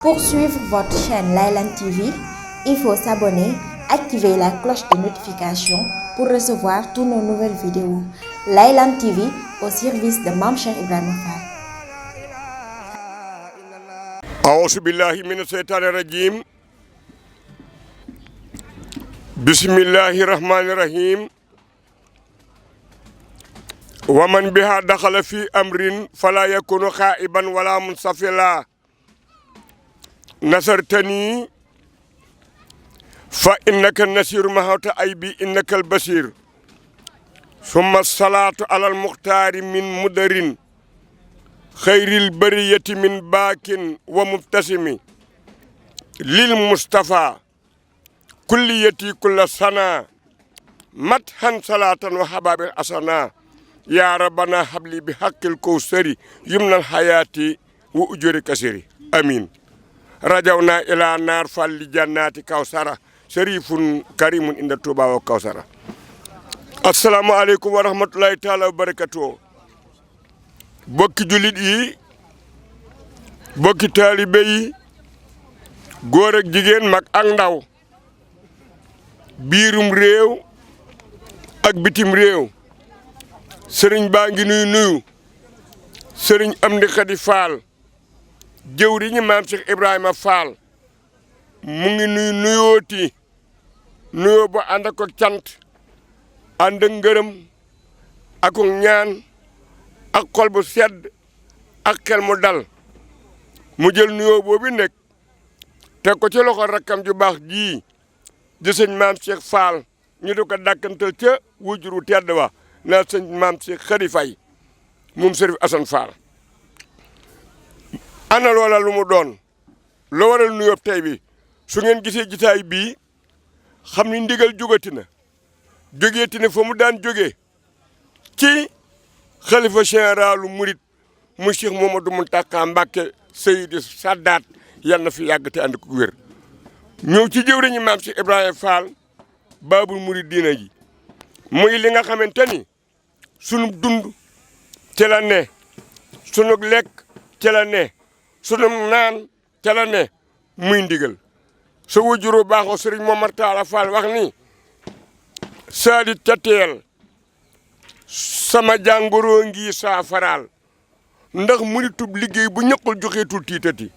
Pour suivre votre chaîne Laylan TV, il faut s'abonner, activer la cloche de notification pour recevoir toutes nos nouvelles vidéos. Laylan TV au service de Mame Cheikh Ibrahima Fall. أعوذ بالله من الشيطان الرجيم بسم الله الرحمن الرحيم ومن بها دخل في أمر فلا يكون خائبا ولا منصفلا نصرتني فإنك النصير مهوت أيبي إنك البصير ثم الصلاة على المختار من مدر خير البرية من باك ومبتسم للمصطفى كليتي كل سنة مدحا صلاة وحباب الأسنى يا ربنا هب لي بحق الكوثر يمن الحياة وأجر كثير آمين رجونا إلى نار فالجنات كوثر شريف كريم عند التوبة وكوثر السلام عليكم ورحمة الله تعالى وبركاته bokki julit yi bokki taalibe yi góor ak jigéen mag ak ndaw biirum réew ak bitim réew sëriñ baa ngi nuyu sëriñ Amdi Khady Fall jëwriñu Maam Cheikh Ibrahima Fall mu ngi nuyooti nuyoo ba ànd ak cant ànd ak ngërëm ak ñaan ak xol bu sedd ak xel mu dal mu jël nuyoo boobu nekk teg ko ci loxo rakkam ju baax ji di sëñ Maam Cheikh Fall ñu di ko dàkkantal ca wujuru tedd wa na sëñ Maam Cheikh Khady Faye moom Sërif Assane Fall ana loola lu mu doon loo waral nuyoo tey bi su ngeen gisee jitaay bii xam ni ndigal jógati na jógeeti ne fa mu daan jógee ci xalifa généralu murit mu Cheikh Mouhamadou Mountakha Mbacké Seydi Saddaat yal na fi yàgg te ànd ko wér ñëw ci jëwriñu Maam Cheikh Ibrahima Fall baabul murit diina ji muy li nga xamante ni sunu dund ca la ne sunu lekk ca la ne sunu naan ca la ne muy ndigal sa wujuru baaxoo Sëriñ Momar Talla Fall wax ni saadit ca teel sama jàngoro ngi saafaraal ndax muritub liggéey bu ñaqul joxeetul tiitati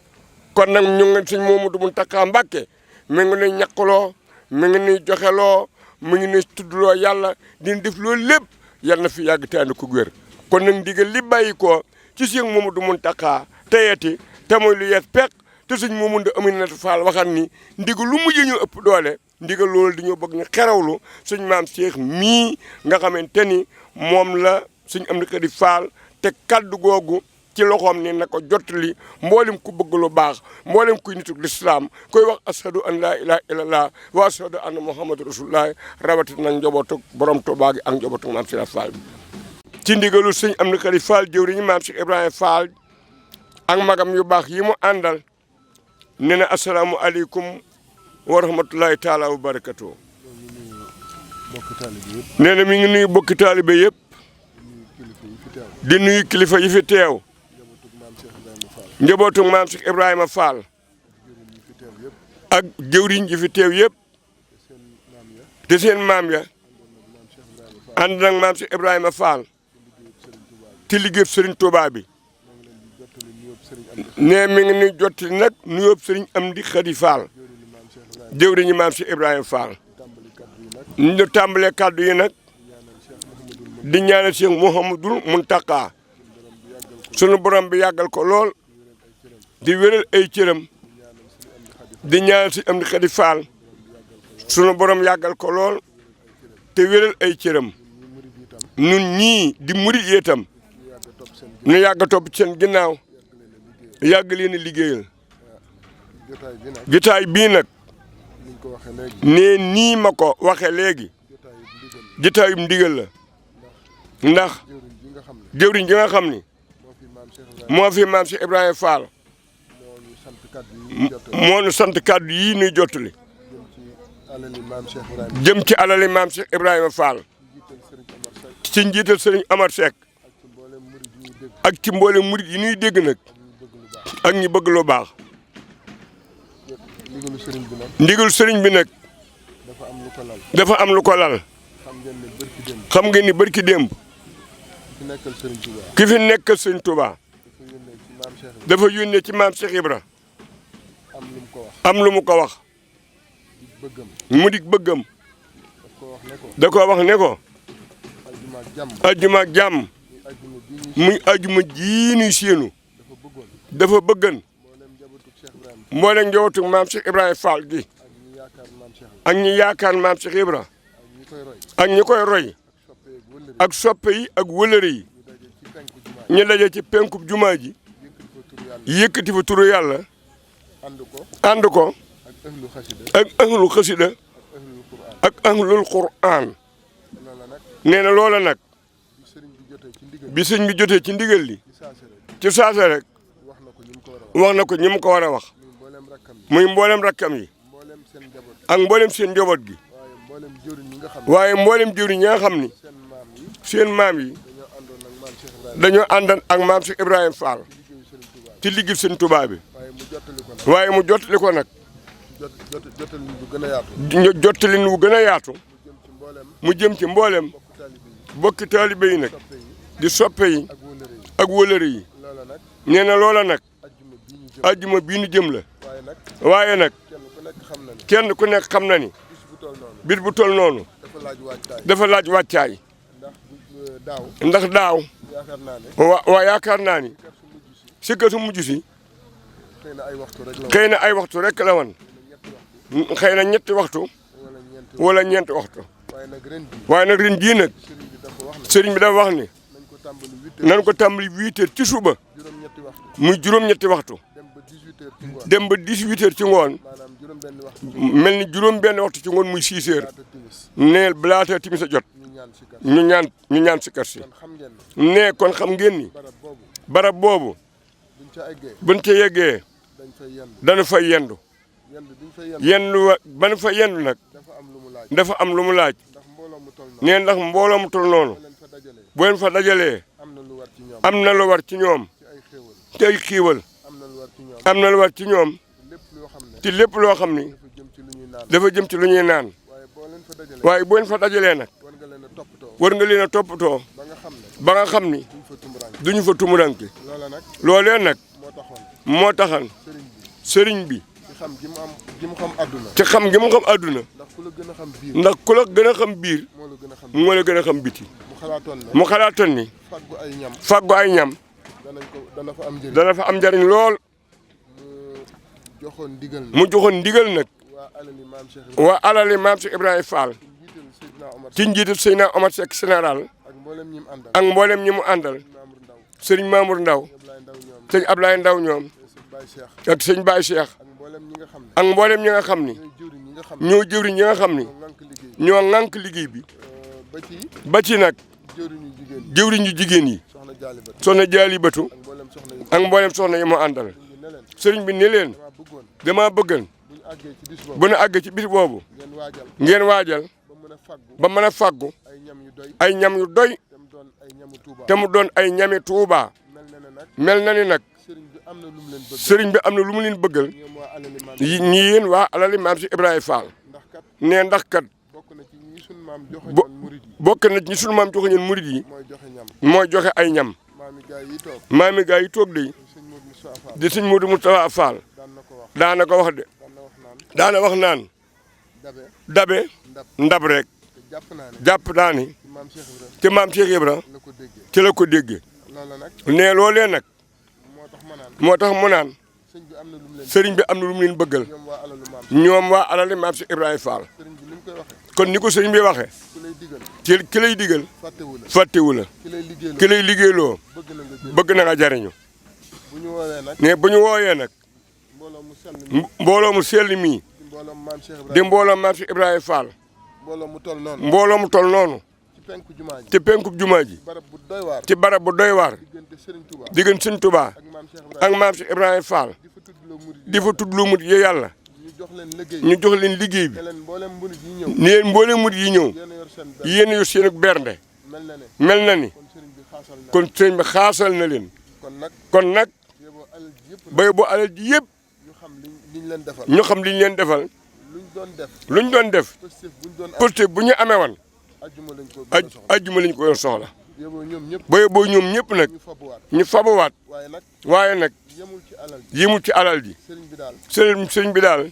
kon nag ñu ngi sëñ Mouhamadou Mountakha Mbacké mi ngi nuy ñaqloo mi ngi nuy joxeloo mi ngi nuy tuddloo yàlla dina def loolu lépp yal na fi yàgg te ànd ko wér kon nag ndigal li bàyyi ko ci sëñ Mouhamadou Mountakha teyeti te mooy lu yees peq te sëñ Mouhamadou Aminata Fall waxan ni ndigal lu mujj ñu ëpp doole ndigal loolu dañoo bëgg ñu xerawlu sëñ Maam Cheikh mii nga xamante ni moom la sëñ Amdi Khady Fall te kaddu googu ci loxoom ni na ko jottali mboolem ku bëgg lu baax mboolem kuy nitu lislaam koy wax ashadu an laa ilaaha illallah wa ashadu anna muhammadu rasulullah rawatina nag njabootu borom Tuubaa gi ak njabootu Maam Cheikh Fall ci ndigalu sëñ Amdi Khady Fall jëwriñu Maam Cheikh Ibrahima Fall ak magam yu baax yi mu àndal nee na asalaamu aleykum wa rahmatullahi taala wa barakatuh nee na mi ngi nuyu bokki taalibe yëpp di nuyu kilifa yi fi teew njabootu Maam Cheikh Ibrahima Fall ak jëwriñ yi fi teew yëpp te seen maam ya ànd nag Maam Cheikh Ibrahima Fall te liggéey Serigne Touba bi nee mi ngi nuy jottali nag nuyoo Serigne Amdi Khady Fall jëwriñu Maam Cheikh Ibrahima Fall ñu tàmbalee kàddu yi nag di ñaanal Cheikh Mouhamadou Mountakha sunu borom bi yàggal ko lool di wéral ay cëram di ñaanal Cheikh Amdi Khady Fall sunu borom yàggal ko lool te wéral ay cëram ñun ñii di murit yi itam ñu yàgg topp seen ginnaaw yàgg leen a liggéeyal jotaay bii nag nee nii ma ko waxe léegi jotaayum ndigal la ndax jëwriñ ji nga xam ni moo fi Maam Cheikh Ibrahima Fall moo nu sant kàddu yii nuy jottali jëm ci alali Maam Cheikh Ibrahima Fall ci njiital Sëriñ Amar Seck ak ci mboolem murit yi nuy dégg nag ak ñi bëgg lu baax ndigalu sëriñ bi nag. ndigalu sëriñ bi nag. dafa am lu ko lal. dafa am lu ko lal. xam ngeen ne bërki démb. xam ngeen ni bërki démb. ki fi nekkal sëriñ Touba. ki fi nekkal sëriñ Touba. dafa yónnee ci maam Cheikh Ibra. am lu mu ko wax. am lu mu ko wax. di bëggam. mu di bëggam. da koo wax ne ko. da koo wax ne ko. ajjuma ak jàmm. ajjuma ak jàmm. muy ajjuma jii ñuy séenu. dafa bëggan. mboolem njabootu maam Cheikh Ibrahima Fall gi. ak ñi yaakaar maam Cheikh Ibra. ak ñi koy roy. ak soppe yi ak wëlëre yi. ñu daje ci penkub jumaa ji. yëkkati fa turu yàlla. ànd ko. ak ahlul xasida. ak ahlul quraan. nee na loola nag. bi sëñ bi jotee ci ndigal li. ci saasa rek. wax na ko ñi mu ko war a wax. muy mboolem rakkam yi. ak mboolem seen njaboot gi. waaye mboolem jëwriñ ñi nga xam ni. seen maam yi. dañoo àndan ak maam Cheikh Ibrahima Fall. ci liggéey seen Touba bi. waaye mu jottali ko nag. jottali nu gën a yaatu. mu jëm ci mboolem. bokki taalibe yi nag. di soppe yi. ak wëlëre yi. nee na loola nag. ajjuma bii nu jëm la. waaye nag. kenn ku nekk xam na ni. bis bu tol noonu. dafa laaj wàccaay. ndax daaw. waa yaakaar naa ni. si kër su mujj si. xëy na ay waxtu rek la woon. xëy na ñetti waxtu. wala ñeenti waxtu. waaye nag ren jii nag. sëriñ bi dafa wax ni. nan ko tàmbali 8 heures ci suba. muy juróom-ñetti waxtu. dem ba 18 heures ci ngoon. mel ni juróom-benn waxtu ci ngoon muy 6 heures. neel laata timis a jot. ñu ñaan si kër si. nee kon xam ngeen ni. barab boobu. buñ ca yeggee. dana fa yendu. ban fa yendu nag. dafa am lu mu laaj. nee ndax mbooloo mu tol noonu. bu leen fa dajalee. am na lu war ci ñoom. ci ay xiiwal. am na lu war ci ñoom. te lépp loo xam ni. dafa jëm ci lu ñuy naan. waaye bu leen fa dajalee nag. war nga leen a toppatoo. ba nga xam ni. duñu fa tumuranke. loolee nag. moo taxan. sëriñ bi. ci xam gi mu xam àdduna. ndax ku la gën a xam biir. moo la gën a xam biti. mu xalaatoon ni. faggu ay ñam. dana fa am njariñ lool. mu joxoon ndigal nag. waa alali maam Cheikh Ibrahima Fall. ci njiitul Seydina Omar Seck général. ak mboolem ñi mu àndal. sëriñ Mamour Ndaw. sëñ Ablaye Ndaw ñoom. ak sëñ Baye Cheikh. ak mboolem ñi nga xam ni. ñoo jëwriñ ñi nga xam ni. ñoo ŋànk liggéey bi. ba ci nag. jëwriñ yu jigéen yi. soxna Jaalibatu. ak mboolem soxna yi moo àndal. sëriñ bi ne leen. dama bëggan. bu nu àggee ci bis boobu. ngeen waajal. ba mën a faggu. ay ñam yu doy. te mu doon ay ñami Tuuba. mel na ni nag. sëriñ bi am na lu mu leen bëggal. ñi yéen waa alali maam si Ibrahima Fall. nee ndax kat. bokk na ci sunu maam joxe ñun murid yi. mooy joxe ay ñam. maami gaa yi toog de. di sëñ Modou Moustapha Fall. daana ko wax de. daana wax naan. dabe. ndab rek. jàpp naa ni. te maam Cheikh Ibra. ci la ko déggee. nee loolee nag. moo tax mu naan. sëriñ bi am na lu mu leen bëggal. ñoom waa alali maam Cheikh Ibrahima Fall. kon ni ko sëriñ bi waxee. ki lay digal. fàttewu la. ki lay liggéeyloo. bëgg na nga jariñu. ne bu ñu wooyee nag. mbooloo mu sell mii. di mbooloo maam Cheikh Ibrahima Fall. mbooloo mu tol noonu. ci penku jumaa ji. ci barab bu doy waar. diggante Sëriñ Tuubaa. ak maam Cheikh Ibrahima Fall. di fa tudd lu mut yi yàlla. ñu jox leen liggéey bi. ni leen mboolem murid yi ñëw. yéen yor seen ak bernde. mel na ni. kon sëriñ bi xaasal na leen. kon nag. bay bu alal ji yëpp. liñ leen defal. ñu xam liñ leen defal. luñ doon def. positif bu ñu amee woon. ajjuma lañ ko soxla. boo ñoom ñëpp nag ñu fabuwaat. waaye nag yemul ci alal ji. sëriñ bi daal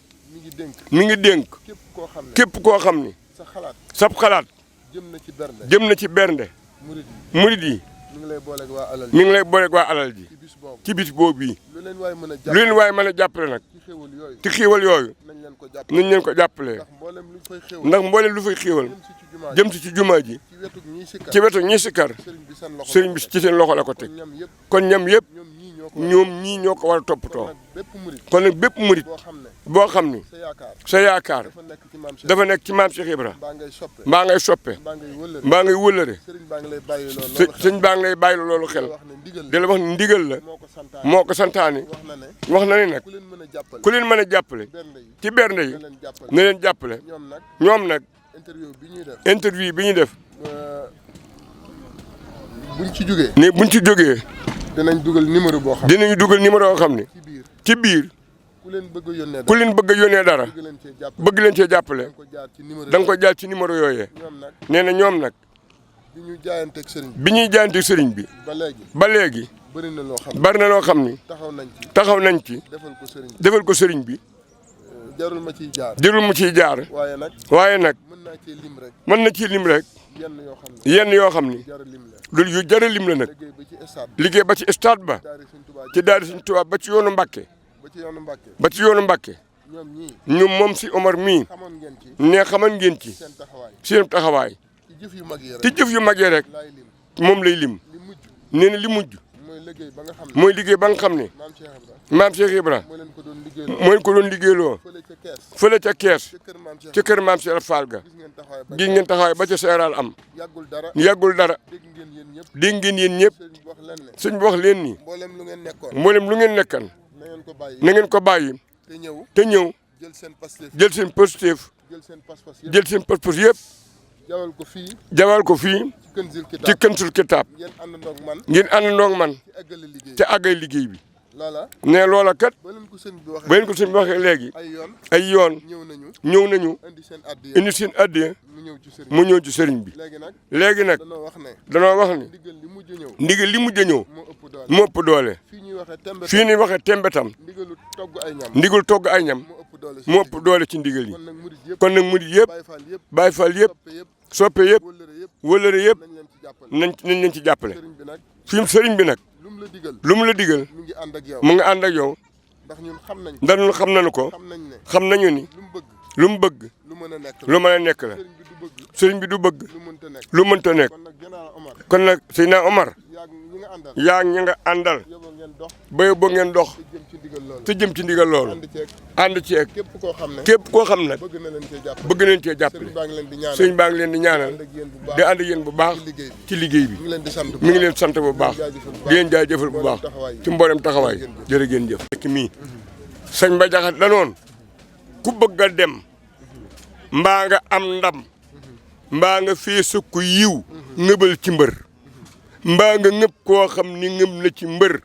mi ngi dénk képp koo xam ni sab xalaat jëm na ci bernde murid yi mi ngi lay booleeg waa alal ji ci bis boobu bii lu leen waay mën a jàppale nag ci xiiwal yooyu nañ leen ko jàppalee ndax mboolem lu fay xiiwal jëm si ci jumaa ji ci wetu ñi sikar sëriñ bi ci seen loxo la ko teg kon ñam yëpp ñoom ñii ñoo ko war a toppatoo kon nag bépp murit boo xam ni sa yaakaar dafa nekk ci maam Cheikh Ibra mbaa ngay soppe mbaa ngay wëllëre sëñ baa ngi lay bàyyi loolu xel di la wax ni ndigal la moo ko santaane wax na ni nag ku leen mën a jàppale ci bernde yi na leen jàppale ñoom nag interview bi ñuy def buñ ci jógee dinañ dugal numéro boo xam ne ci biir ku leen bëgg a yónnee dara bëgg leen cee jàppale da nga ko jaar ci numéro yooyee nee na ñoom nag bi ñuy jaayanteeg sëriñ bi ba léegi bari na loo xam ni taxaw nañ ci defal ko sëriñ bi jarul ma ciy jaar waaye nag mën na ci lim rek yenn yoo xam ni lu yu jar a lim la nag liggéey ba ci stade ba ci daari Sëriñ Tuubaa ba ci yoonu Mbàkke ñoom moom si Omar mii ne xaman ngeen ci seen taxawaay ci jëf yu mag yi rek moom lay lim nee na li mujj mooy liggéey ba nga xam ne maam Cheikh Ibra moo leen ko doon liggéeyloo fële ca kees ci kër maam Cheikh Fall ga gis ngeen taxawaay ba ca seeraal am yàggul dara dégg ngeen yéen ñëpp sëñ bi wax leen ni mboolem lu ngeen nekkan na ngeen ko bàyyi te ñëw jël seen positif jël seen pas-pas yëpp jawal ko fii ci Kanzul Kitab ngeen àndandoog man te àggay liggéey bi ne loola kat ba leen ko sëñ bi waxee léegi ay yoon ñëw nañu indi seen addiya mu ñëw ci sëriñ bi léegi nag danoo wax ni ndigal li mujj a ñëw moo ëpp doole fii ñuy waxee tembe tam ndigal togg ay ñam moo ëpp doole ci ndigal yi kon nag murid yëpp Baay Faal yëpp soppe yëpp wëllëre yëpp nañ leen ci jàppale fi mu sëriñ bi nag lu mu la digal mu ngi ànd ak yow ndax ñun xam nañu ko xam nañu ni lu mu bëgg lu mën a nekk la sëriñ bi du bëgg lu mënta nekk kon nag Seydina Omar yaa ñi nga àndal ba boo ngeen dox te jëm ci ndigal loolu ànd ceeg képp koo xam nag bëgg na leen cee jàppale sëriñ baa ngi leen di ñaanal di ànd ak yéen bu baax ci liggéey bi mi ngi leen sant bu baax di leen jaajëfal bu baax ci mboolem taxawaay jërë ngeen jëf. fekk mii sëñ ba jaxat la noonu ku bëgg a dem mbaa nga am ndam mbaa nga fee sukk yiw ngëbal ci mbër mbaa nga ngëb koo xam ni ngëb na ci mbër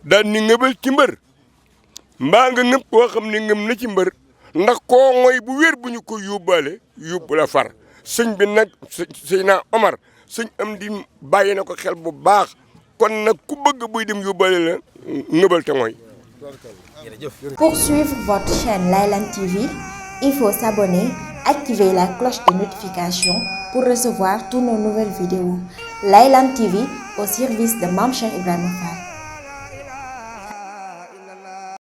daal ni ngëbal ci mbër mbaa nga ngëb koo xam ni ngëb na ci mbër ndax koo ngoy bu wér bu ñu ko yóbbaale yóbbu la far sëñ bi nag Seydina Omar sëñ am di bàyyi na ko xel bu baax kon nag ku bëgg buy dem yóbbaale la ngëbal te mooy. Pour suivre votre chaîne Laylan TV, il faut s'abonner, activer la cloche de notification pour recevoir toutes nos nouvelles vidéos. Laylan TV au service de Mame Cheikh Ibrahima Fall.